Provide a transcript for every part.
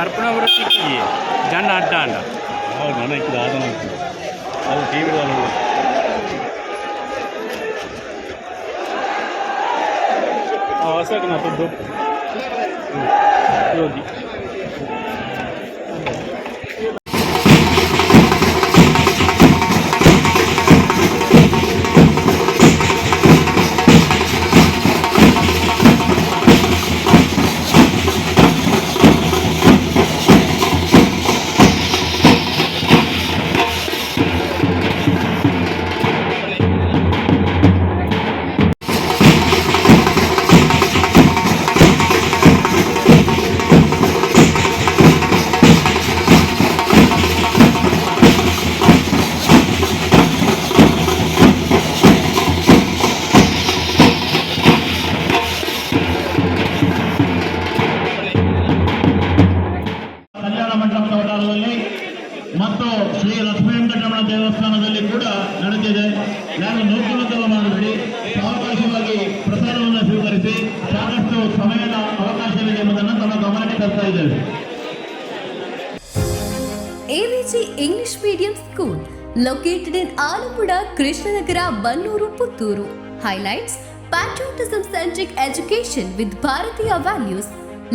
ಕರ್ಪುಣ ಪೂರ ತಿಕ್ಕುಜಿ ಜನ ಅಡ್ಡ ಅಂಡ. ಹೌದು, ನನ್ನ ಇಕ್ಕದ ಆದನ ಅದು ಟಿವಿ. ಹೊಸಕ್ಕೆ ನಾ ದುಡ್ಡು ಯೋಗಿ. ಕಲ್ಯಾಣ ಮಂಟಪದ ವಠಾರದಲ್ಲಿ ಮತ್ತು ಶ್ರೀ ಲಕ್ಷ್ಮೀ ವೆಂಕಟರಮಣ ದೇವಸ್ಥಾನದಲ್ಲಿ ಕೂಡ ನಡೆದಿದೆ. ಯಾರು ನೂಕುನುಗ್ಗಲು ಮಾಡಬೇಡಿ. ಸಾವಕಾಶವಾಗಿ ಪ್ರಸಾದವನ್ನು ಸ್ವೀಕರಿಸಿ. ಸಾಕಷ್ಟು ಸಮಯದ ಅವಕಾಶವಿದೆ ಎಂಬುದನ್ನು ತಮ್ಮ ಗಮನಕ್ಕೆ ತರ್ತಾ ಇದ್ದೇವೆ. AVG English Medium School, located in Alampuzha, Krishnanagara, Bannur, Puttur. Highlights: patriotism centric education with Bharatiya values.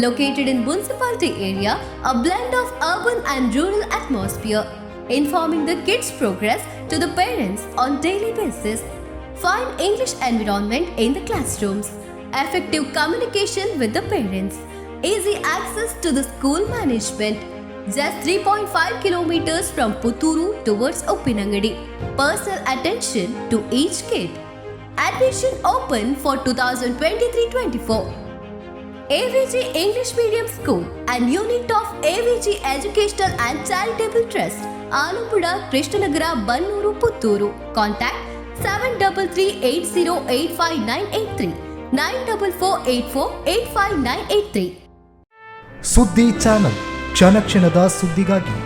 Located in municipality area, a blend of urban and rural atmosphere. Informing the kids' progress to the parents on daily basis. Fine English environment in the classrooms. Effective communication with the parents. Easy access to the school management. Just 3.5 kilometers from Puttur towards Uppinangady. Personal attention to each kid. Admission open for 2023-24. AVG English Medium School and unit of AVG Educational and Charitable Trust, Alampuzha, Krishnanagara, Bannur, Puttur. Contact 7338085983, 9448485983. ಸುದ್ದಿ channel, ಕ್ಷಣ ಕ್ಷಣದ ಸುದ್ದಿಗಾಗಿ.